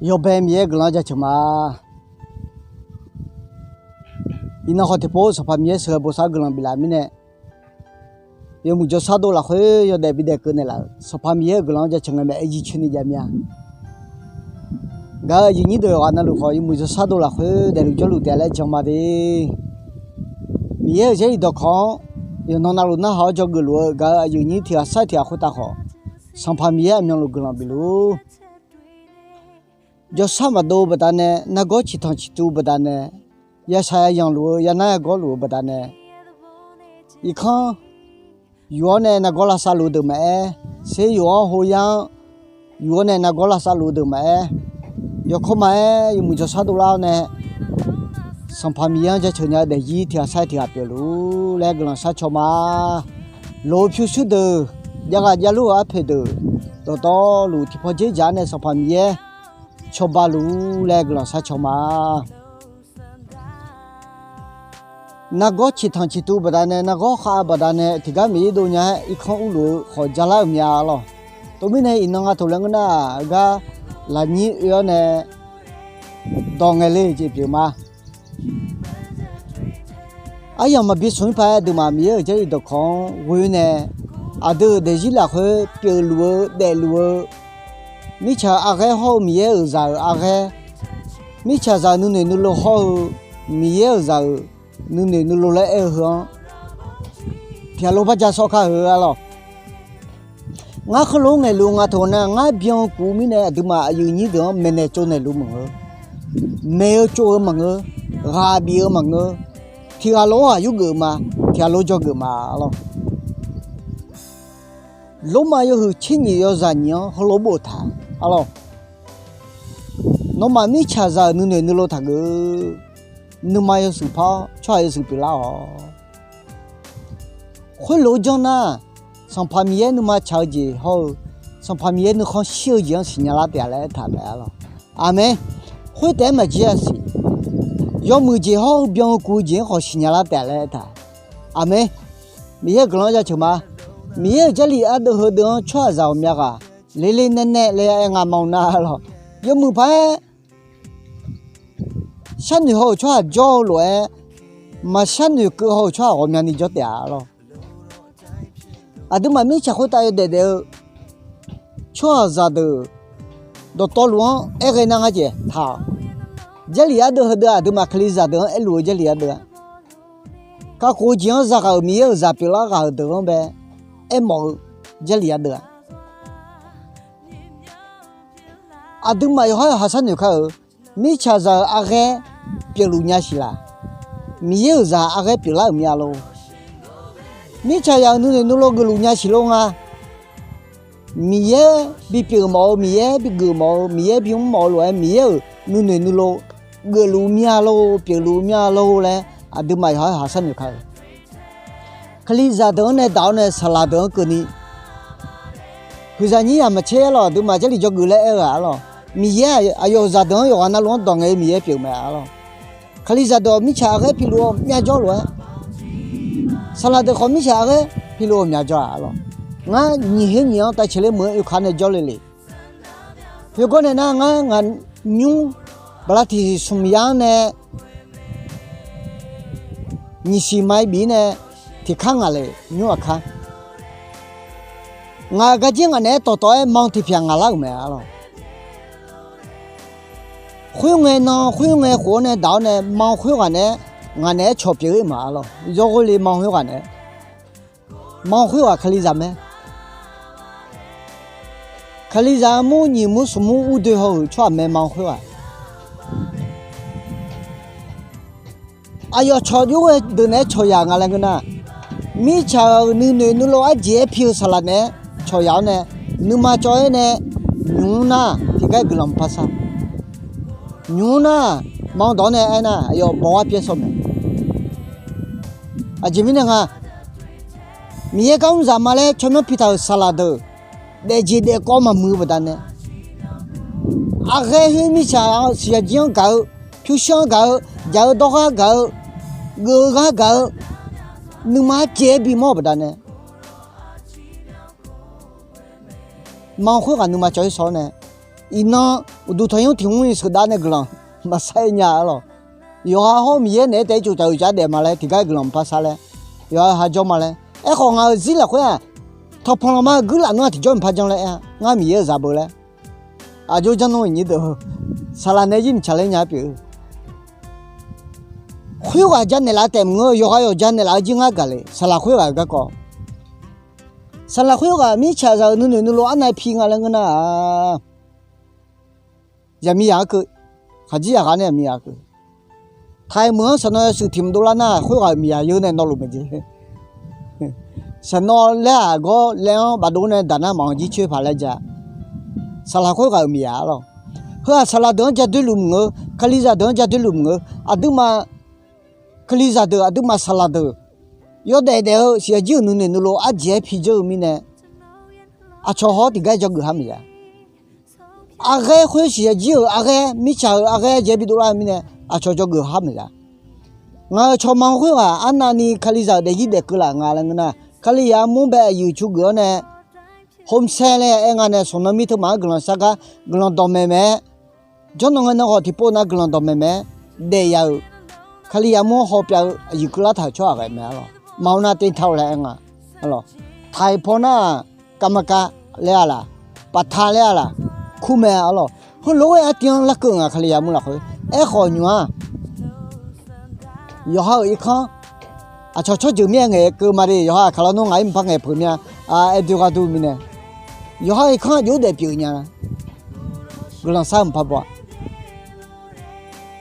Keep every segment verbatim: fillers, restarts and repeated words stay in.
Yawbae Miqyaer guiqlanq-anr jaceuq ma. Iqnan khawf tiqpov Sanqpaq Miqyaer sheuqghae bosav-eu guiqlanq biflaf mirnae, yawmuiq jawrshar dov lafkhoer yawdaef bidaef keuv naeqlaf-euq Sanqpaq Miqyaer-euq guiqlanq-anr jaceuq ngae mae, aer jircoer ni jav mir-a. Gaq-euq aqyuif nyir deuq yawqghaq navluf khawf, yawmuiq jawrshar dov lafkhoer daefluf jawrluf taef laer jan ma de. Miqyaer-euq Jarlif dawqkawq-anr yawqnan navluf narhaq-awr dzawgeuf luf-eu gaq-euq aqyuif nyir tiq ghaq sar tiq ghaq khoertav khawf, Sanqpaq Miqyaer aqmyanluf guiqlanq bifluf-ur. Jawrshar maqdov-eu baqdanae, nargawr ciqtanq ciqtuv baqdanae, yashaq yayanq luf-eu, yanar yagawr luf-eu baqdanae, irkanr yuf-awr nae nargawr lavsav luf-eu deuq maqaer, ser yuf-anr hoyar-anr yuf-awr nae nargawr lavsav luf-eu deuq maqaer, yawkawr ma-aer yawmuiq jawrshar dovlar-awr nae, Sanqpaq Miqyaer-anr jaceuq nya-eu daefzir tiq ghaq sar tiq ghaq pyeufluf-ur laer guiqlanq sharcaw ma. Loq-eu pyurshuir deuq, javghaq javlur-euq arpoeq deuq, dawqtawvluf tiqpaw dzer dzaq-awr nae Sanqpaq Miqyaer cawba luf-ur laer guiqlanq sharcaw ma. Nargawr ciqtanq ciqtuv baqdanae, nargawr khav-eu baqdanae, tiqgar Miqyaer dov nya-aer irkanr urluf-eu khawf jalar-euq mya lawq. Teumirnae iqnan nga toq laer ngeur nar-aq, gar lafnyir oe-awr nae dawq ngaeq le jeq pyeuf ma. Aryamq maqbi smq-ir paq-aer aqduimaf Miqyaer-euq Jarlif dawqkawq-anr ghoe nae, aqdui-euq daefzir lafkhoer pyeufluf-eu daefluf-eu, mirtsaq-euq arghaer hawr-eu Miqyaer-euq zaq-euq arghaer, mirtsaqzaq-euq nuinoeq nuilov hawr-eu Miqyaer-euq zaq-euq nuinoeq nuilov laer aer-eu heu-anr, tiq ghaq lo barja sawr kar-eu arlawq. Ngar heulof-aer ngaeqluf nga toq nar, ngar byan-eu kuf-eu mirnae aqduimaf aqyuif nyir deuq-anr maeqnaeq tsovnaeq luf maqngeur. Maeq-eu tsov-eu maqngeur. Ghaq bif-eu maqngeur. Tiq ghaq lo-anr ghaq yurgeuf ma. Tiq ghaq lo dzawgeuf ma arlawq. Lormav yawhuiq tser nyiq yawzaq nyiq-anr heulof boftaq arlawq. Nawmaf mirtsaqzaq-euq nuinoeq nuilov taqgeuf. Nuima yawshuif par-awr tsawrhaq yawshuif pyeuflar-awq. Khoerlof-aer janr nar, Sanqpaq Miqyaer nuima tsaq-eu jeq hawr-eu, Sanqpaq Miqyaer nuikhanr shir-eu jeq-anr siqnya lar taef-a laer aertaq mae arlawq. Aqmeq. Khoertaef-aer maqjir-a siq. Yawmuiq jeq hawr-eu byan-eu kuf-eu jeq-anr khawf siqnya lar taef-a laer aertaq. Aqmeq. Miqyaer-euq guiqlanq-anr jaceuq ma. Miqyaer-euq Jarlif ardeuv heudeuv-anr tsawrhaqzaq ghawqmya ghaq lele nae nae le-aer ngamaf-eu nar arlawq. Yawmuiq paq-aer sharnoeq haw-euq tsawrhaq jawr-eu lof-aer, maqshar noeqkeuv haw-euq tsawrhaq ghawqmyani jawr taef-a arlawq. Aqduimaf mirtsaq khoertav yawdaef daef-eu tsawrhaqzaq deuq dawqtawvluf-anr aer ghae nar ngar jeq taq-awq. Jarlif ardeuv heudeuv-aq, aqduimaf Kalizaq deuq-anr aerluf-eu Jarlif ardeuv-a. Kakhof-eu jeq-anr zaghaq-euq Miqyaer-euq zaq pyeuflar ghaq-euq deuq-anr bae aermawf-eu Jarlif ardeuv-a. Aqduimaf yawqhar yawqha sharnoeq kar-euq, mirtsaqzaq-euq arghaer pyeufluf nya siq laq? Miqyaer-euq zaq arghaer pyeuflar-euq mya lor. Mirtsaqzaq-euq nuinoeq nuilov geufluf nya siq lor nga. Miqyaer bipyeuf mawf-eu, Miqyaer bigeuf mawf-eu, Miqyaer bimr mawf-eu lof-aer Miqyaer-euq nuinoeq nuilov geufluf mya lor, pyeufluf mya lor laer aqduimaf yawqhar yawqha sharnoeq kar-eu. Kalizaq deuq-anr nae daq-awr nae saqlaq deuq-anr keuvni, huiqzaq nyir yaq maqtser arlawq, aqduimaf Jarlif dzawgeuf laer aer-eu-aq arlawq. Miqyaer aqyawf zaqdeuq-anr yawqghaq navluf-anr dawq ngaeq-eu Miqyaer pyeuf mae arlawq. Kalizaq deuq-awq mirtsaq arghaer piluf-awr myavjawr lof-aer, saqlaq deuq khawf mirtsaq arghaer piluf-awr myavjawr-a arlawq. Ngar nyiq her nyiq-anr tav caeler meuq-anr oekaq nae jawrle le. Khoergar nae nar ngar ngaq nymr baqlaqtiq smq yar-anr nae nyiq siq ma-aer bif-ir nae tiqkar ngaq le nymr aqkar. Ngaq-euq garjer ngaq naeq-aer tawqtawf-aer ma-eu tiqpyaq ngaq lar-euq mae arlawq. Khoerngae nan khoerngae khof-awr nae daq-awr nae ma-eu khoerghaq naeq-aer ngaq naeq-aer cawq pyeuf-ir ma arlawq. Yawghoe le ma-eu khoerghaq naeq-aer, ma-eu khoerghaq Kalizaq mae. Kalizaq armur nyiq mur smq mur ur doe haw-euq tsawrhaq mae ma-eu khoerghaq. Aqyawf cawq jov-aer deuq naeq-aer cawq yaq nga laer ngeur nar, mirtsaq-euq nuinoeq nuilov arjeq-aer pi-eu saqlaq naeq-aer cawq yaq-awr nae, nuima cawv-aer nae nymq mr nar tiqgar guiqlanq paqsar. Nymq mr nar, ma-eu dawq-anr nae aernar aqyawf bawq-awr pyaer sawr mae. Aqjeq mirnae nga, Miqyaer gar mr zaq ma laer tsawrmyanr pi taq-euq saqlaq deuq daefjeq daefkawv maqmuiq-eu baqdanae, arghaer khoer mirtsaq siqyaq jir-anr gaq-eu, pyurshuir-anr gaq-eu, jaq-eu dawrghar gaq-eu, geuf-eu ghar gaq-eu, nuima arjeq-aer bimawr-eu baqdanae, ma-eu khoerghaq nuima cawv-ir sawr-awr nae, Iqnan uqduq tanqnymr tiq mr-iq sheuqdav nae guiqlanq maqsar-aer nya arlawq. Yawqha hawr-eu Miqyaer naeq-aer taef-aer tsoftsaf-euq caf daef ma laer tiqgar-iq guiqlanq maqpar sar laer, yawqha-euq ha jawr ma laer. Aerkhawf ngaq-euq zir lafkhoer-aq, tanqpanq lanqma-eu guirlaf nmr-aq tiqjawr maqpar janr laer aer-a. Ngar Miqyaer-euq zaqbeuq laer aqjox janr nmr-eu nyir deuq-eu, saqlaq nae jir miqcaq laer nya-aer pyeuf-eu. Khoerghaq janaeq laf taef maqngeur, yawqha yawq janaeq laf-eu jir ngar gaq le. Saqlaq khoerghaq-euq garkawv, saqlaq khoerghaq mirtsaqzaq-euq nuinoeq nuilov arnav pi nga laer ngeur nar-aq, zaqmiqzaq-anr keuv, khaqdzerzaq ghaq nae zaqmiqzaq keuv. Taq-aer meuq-anr saqnawv yawshuif tiq mq dovlar nar, khoerghaq-euq miqzaq yeu nae nawvluf maeq jeq. Saqnawv laer-aq gawr laer-anr bafdov nae daq nar maqanr jir coer paq laer ja. Saqlaq khoerghaq-euq miqzaq arlawq. Heu-aq saqlaq deuq-anr ja doerluf maqngeur, kalizaq deuq-anr ja doerluf maqngeur, aqduimaf kalizaq deuq aqduimaf saqlaq deuq yawdaef daef-eu siqyaq jir-euq nuinoeq nuilov arjeq-aer pi dzeur-eu mirnae, aqcawq haw-awr tiqgar-aer dzawgeuf har maqya. Arghaer khoer siqyaq jir-euq arghaer, mirtsaq-euq arghaer jeq-aer bidov lar-eu mirnae, aqcawq dzawgeuf har maqya. Ngaq-euq cawqma khoerghaq arnavni kalizaq-euq daefzir daefkeuv laf nga laer ngeur nar, Kalizaq armur bae aqyuif cu geuf-awr nae, homsaer laer aer nga nae, sanqnan mir teu maf-anr guiqlanq sar gar guiqlanq dawqmaeq maeq-aer, jawrnan ngae nan khawf tiqpov nav guiqlanq dawqmaeq maeq-aer daef ya-euq, Kalizaq armur-anr hawpyav-eu aqyuif keuvlar taq-euq tsawrhaq ghae mae arlawq. Maqaer nav tevtaq-awq laer aer nga. Arlawq, taq-iq paw nar-aq, kavmaqkav laer-a laq, paqta laer-a laq, kur mae arlawq. Heulof-aer artiv-anr larkeuv nga Kalizaq armur lafkhoer. Aerkhawf nymq-aq, yawqha-euq irkanr, aqcawq tsawrjeuq mir-aer ngaeqkeuv ma de, yawqha aqkaq lawr nmr ngaq-ir mqpar ngaeqpeuq mir-a, aer doer ghardur mirnae, yawqha irkanr aqjox-aer daef pyeuf nya-a. Guiqlanq sar-eu mqpar baw-a.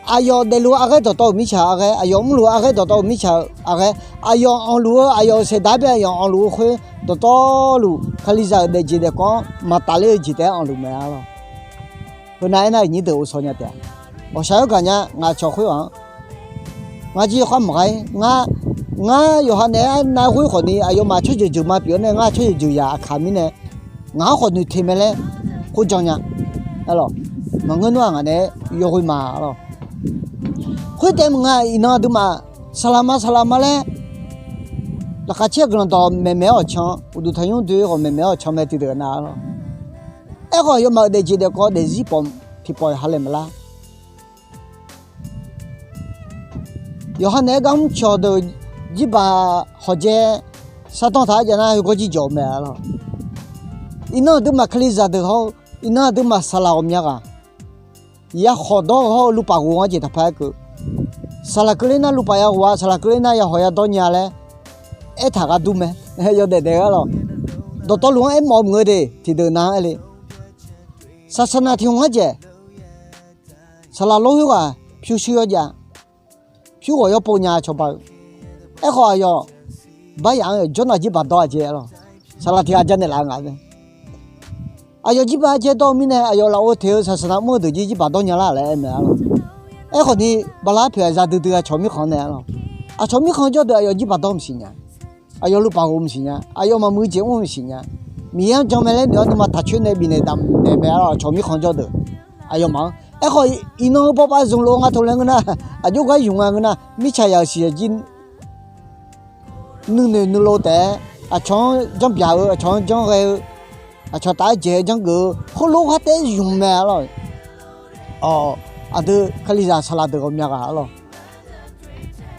Aqyawf daefluf-eu arghaer dawqtawvluf mirtsaq-euq arghaer, aqyawf mrluf-eu arghaer dawqtawvluf mirtsaq-euq arghaer, aqyawf anqluf-eu, aqyawf-euq saeqdaq bae aqyawf anqluf-eu khoer dawqtawvluf, Kalizaq-euq daefjeq daefkawv-anr maqtaf ler-eu jeq taef-aer anqluf mae arlawq. Heunav aernar-euq nyir deuq ghovshaw nya taef-a. Ghawqshaq yawr gaqnya ngaq cawq khoerghaq-anr, ngar jir yawkhav maqgha-ir. Ngar, ngar yawqha naeq-aer arnav khoer khawfni aqyawfmaf tsawrjeuq jeuq ma pyeuf-awr nae ngar tsawrjeuq jeuq yaq aqkaq mirnae, ngaq-anr khawf noeqteq mae laer khoerjan nya. Arlawq, maqngeur nar-aq ngaq naeq-aer yawghoe ma arlawq. Khoertaef maqnga iqnan aqduimaf saqlaq ma saqlaq ma laer laqkhaq caer-eu guiqlanq dawqmaeq maeq-awr awqcan, uqduq tanqnymr doe ghawqmaeq maeq-awr awqcan mae tiqdeuq nav arlawq. Aerkhawf yawmaf-euq daefjeq daefkawv daefzir pawf tiqpawf-iq ha laeq maqlar. Yawqha naeq-aer gar mrcawq deuq jirbaq hawqjae sardanr taq-aer jav nar, heugawr jir jawq-eu mae arlawq. Iqnan aqduimaf Kalizaq deuq hawr-eu, iqnan aqduimaf saqlaq ghawqmya ghaq, yakhawf dawr-eu hawr-eu luvpaf ghof-anr jeq taqpar-aer keuv. Saqlaq keuvler nar luvpaf yaghof-a, saqlaq keuvler nar yakhawf yadawr nya laer aertaq ghardur mae. Yawdaef daef-eu arlawq. Dawqtawvluf-anr aermawf-eu maqngeur de, tiqdeuq nav-anr aer le. Saqsaqnaq tiq hmq-anr jaeq, saqlaq lor khoerghaq pyurshuir yawjav, pyur ghawq yawpov nya cawba-eu. Aerkhawf aqyawf baryaf-anr jawrnav jirbaq dawr-a jeq arlawq. Saqlaq tiq ghaq janaeq laf-eu nga mae. Aqyawf jirbaq jaer dawr-eu mirnae aqyawf lafov teq-eu saqsaqnaq mr-eu deuq jir jirbaq dawr nya lar laer aer mae arlawq. Aerkhawfni bala poeq-aq zaqdui dui aqcawq mirkhanq nae arlawq. Aqcawq mirkhanq jawrdeuq aqyawf jirbaq dawr maqsiq nya. Aqyawf luvpaf ghof maqsiq nya. Aqyawf maqmuiq-eu jeq mr maqsiq nya. Miqyaer-anr jan mae laer noeq-awr nuima taq coer nae bifnaeq damq naeq mae arlawq. Aqcawq mirkhanq jawrdeuq aqyawfmaf-anr. Aerkhawf iqnan heu bawbav zmq lof-eu nga taq laer ngeur nar, aqjox gar yumq nga ngeur nar, mirtsaq yaq-euq siqyaq jir nuinoeq nuilov taef-aer aqcawq-anr janrbyaq-eu, aqcawq-anr janrghae-eu, aqcawq taf-aer jaeq-eu janrgeuf-eu heulof-aer taef-aer zmq mae arlawq. Awq, aqdui Kalizaq saqlaq deuq ghawqmya ghaq arlawq.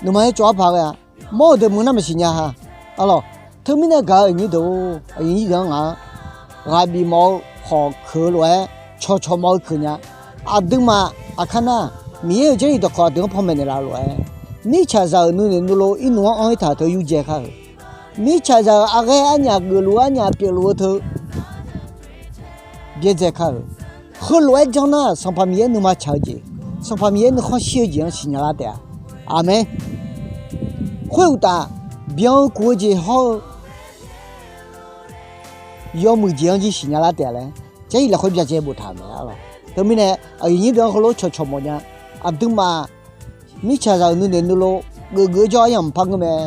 Nuima-aer tsov-aer paq ghae-a. Mawr-euq deuq muiq nar maqsiq nya ha. Arlawq, teumirnae gaq-eu aqyuif nyir deuq-or, aqyuif nyir deuq-anr ngaq-anr ghaq bifmawf-eu khawf keuq-eu lof-aer, cawqcawq mawf-eu keuq nya. Aqduimaf aqkar nar, Miqyaer-euq jarlif dawqkawq aqdui-anr panmaeq naeqlaf-eu lof-aer, mirtsaqzaq-euq nuinoeq nuilov irnmq-anr anr-ir taq-euq teu yurdzae kar-euq. Mirtsaqzaq-euq arghaer arnyaf geufluf-eu arnyaf pyeufluf-eu teu byaerdzae kar-euq. Heulof-aer janr nar, Sanqpaq Miqyaer nuima tsaq-eu jeq, Sanqpaq Miqyaer nuikhanr shir-eu jeq-anr siqnya lar taef-a. Aqmeq. Khoeruqtaf, byan-eu kuq-eu jeq hawr-eu yawmuiq jeq-anr jir siqnya lar taef-a laer, Jarlif lafkhoer byacaevni boftaq-euq mae arlawq. Teumirnae aqyuif nyir deuq-anr heulof cawqcawq mawf nya. Aqduimaf mirtsaqzaq-euq nuinoeq nuilov geufgeuf-eu jawr-eu aryamq maqpar ngeur mae.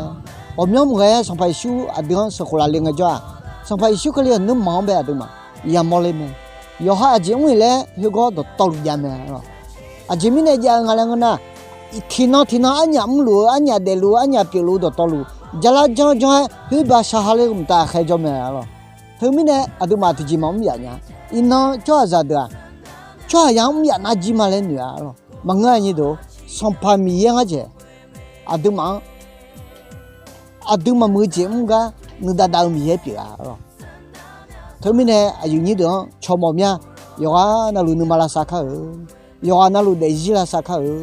Ghawqmyanr maqghae-aer Sanqpaq Yeqsur aqdui-anr sheuqkhof lafle ngaejawr-aq, Sanqpaq Yeqsur Kali-euq nuirmanq-anr bae aqduimaf yamawr le mae. Yawqha aqjeq mr-iq laer khoergawr dawqtawvluf jav mae arlawq. Aqjeq mirnae jav-eu nga laer ngeur nar, tiqnan tiqnan arnyaf mrluf-eu, arnyaf daefluf-eu, arnyaf pyeufluf-eu dawqtawvluf, jalar janr janr-aer khoerba shar ha ler-eu mqtav khaer jawr mae arlawq. Teumirnae aqduimaf tiqjeq maqmr yaf nya. Iqnan tsawrhaqzaq deuq-aq, Tsawrhaqzaq-anr mr yaf nar jir ma laer noeq-a lawq. Maqngeur-a nyir deuq, Sanqpaq Miqyaer ngar jeq aqduimaf-anr aqdui maqmuiq-eu jeq mr gar nuidav dav-eu Miqyaer pyeuf-a lawq. Teumirnae aqyuif nyir deuq-anr cawq mawf mya, yawqghaq navluf nuima lavsav kar-eu, yawqghaq navluf daefzir lavsav kar-eu.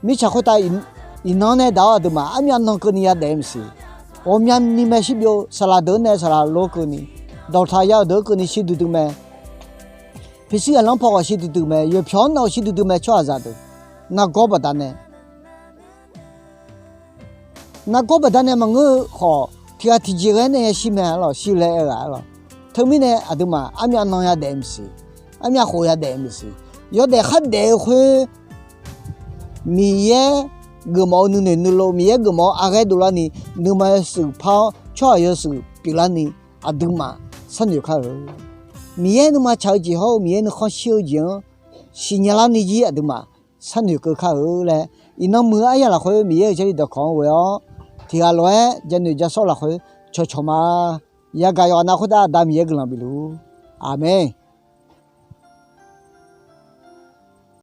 Mirtsaq khoertav iqnan nae daq-awr aqduimaf armyav nan keuvni yadaef-eu maqsiq. Ghawqmyani mae shirbyov saqlaq deuq-anr nae saqlaq lor keuvni, dawqtaq ya-euq deuq-anr keuvni shir duidui mae. Pyurshuir aqlanr paw ghawq shir duidui mae, yoeqpyawq-anr naw shir duidui mae tsawrhaqzaq deuq. Nargawr baqdanae nargawr baqdanae maqngeur-eu khawf, tiqghaq tiqjeq ghae nae yashir mae-a lawq, shir laer aer-eu-a lawq. Teumirnae aqduimaf armyav nan yadaef maqsiq, armyav khof yadaef maqsiq. Yawdaef khardaef-eu khoer, Miqyaer geufmawf-eu nuinoeq nuilov, Miqyaer geufmawf-eu arghaer dovlarni, nuima yawshuif par-awr tsawrhaq yawshuif pyeuflarni, aqduimaf sharnoeq kar-eu. Miqyaer nuima tsaq-eu jeq hawr-eu Miqyaer nuikhanr shir-eu jeq-anr siqnya larni jir aqduimaf sharnoeq keuv kar-eu laer, iqnan muiq-eu aryamq lafkhoer Miqyaer-euq Jarlif dawqkawq-anr ghoe-awr, tiqghaq lof-aer janoeq jasawr lafkhoer cawqcawq ma. Yagaq yawqghaq nav khoertav Aqda Miqyaer guiqlanq bifluf. Aqmeq.